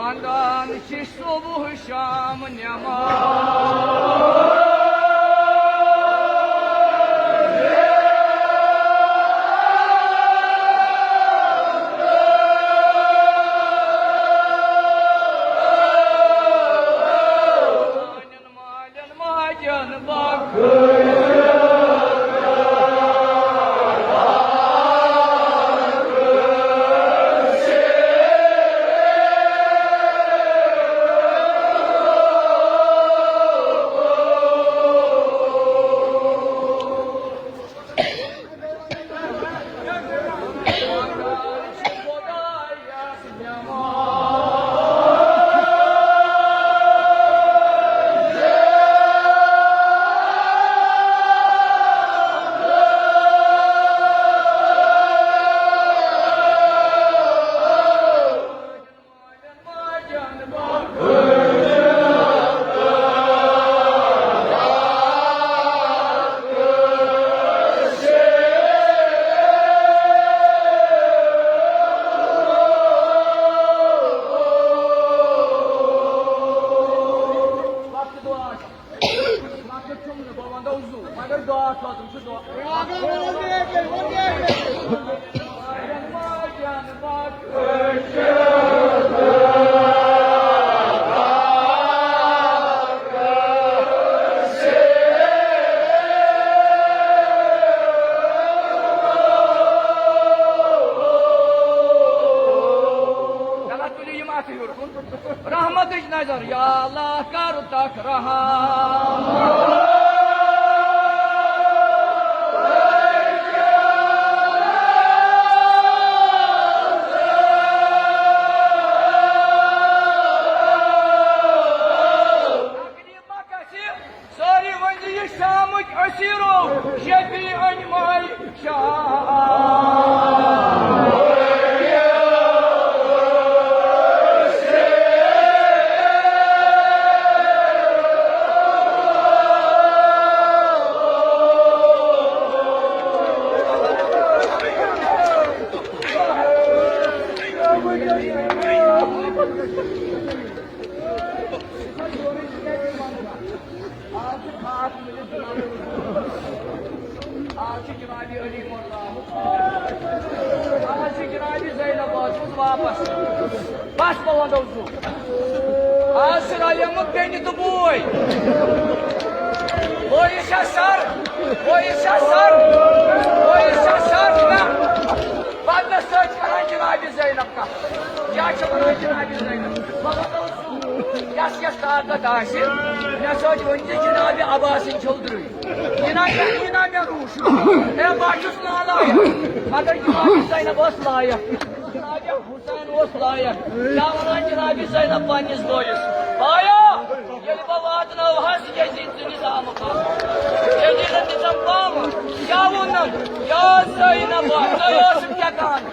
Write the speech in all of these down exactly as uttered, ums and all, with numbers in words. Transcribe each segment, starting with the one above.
خاندان چھِ صبح شام نماز۔ رحمتٕچ نظر، یا اللہ، کر تک رحم۔ سٲری ؤنۍ زِ یہِ شامٕکۍ أسیٖرو، شفیع أنۍ ماے شام۔ آز چھِ خاص مجلس جناب، آز چھِ جناب علی محترم، آز چھِ جناب زینب وٲژمٕژ واپس۔ بس بہٕ ونہو زٕ، آز چھِ رلیمٕژ بیٚنہِ تہٕ بوے۔ بویہِ چھا سر، بویہِ چھا سر، بویہِ چھا سر؟ نہ۔ بدلس سۭتۍ کران جناب زینب کتھ۔ کیٛاہ چھِ ونان جناب زینب؟ بہٕ ونہو یس یس طاقت آسہِ، مےٚ سۭتۍ ؤنۍ زِ جناب عباسٕنۍ چھٔو درٕے۔ یہِ نا مےٚ، یہِ نا مےٚ روٗش۔ ہے، بہٕ چھُس نالایق، مگر جناب زینب ٲس لایق۔ جناب حسین اوس لایق۔ کیٛاہ وَنان جناب زینب پننِس بٲیِس؟ بایا، ییٚلہِ بہٕ واتناوہس یزید سٕنٛدِس آمہٕ پتہٕ۔ یزیدن دِژم پامہٕ۔ کیٛاہ ووٚنُن؟ یا زینب، ژٕ ٲسٕکھ کیٛاہ کانہہ؟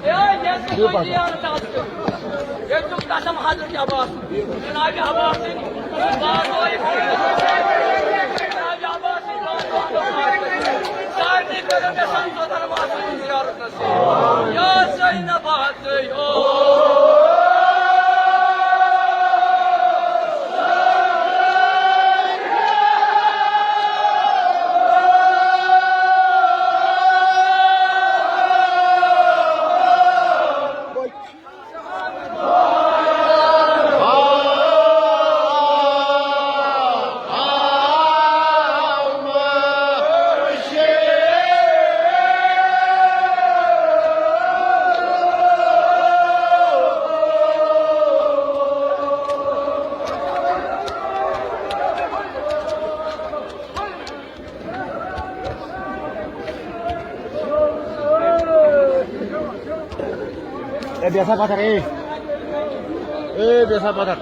اے، ییٚلہِ تہِ تۄہہِ زیارت آسہِ، ییٚلہِ تِم قسم حضرت عباس، جناب عباس سٕنٛدۍ، جناب عباس سٕنٛدۍ، سارنٕے کٔرِو مےٚ سمجھو دروازٕ زیارت نصیب۔ یا زینب آسے او۔ اے بیسا پتھر، اے۔ اے بیسا پتھر۔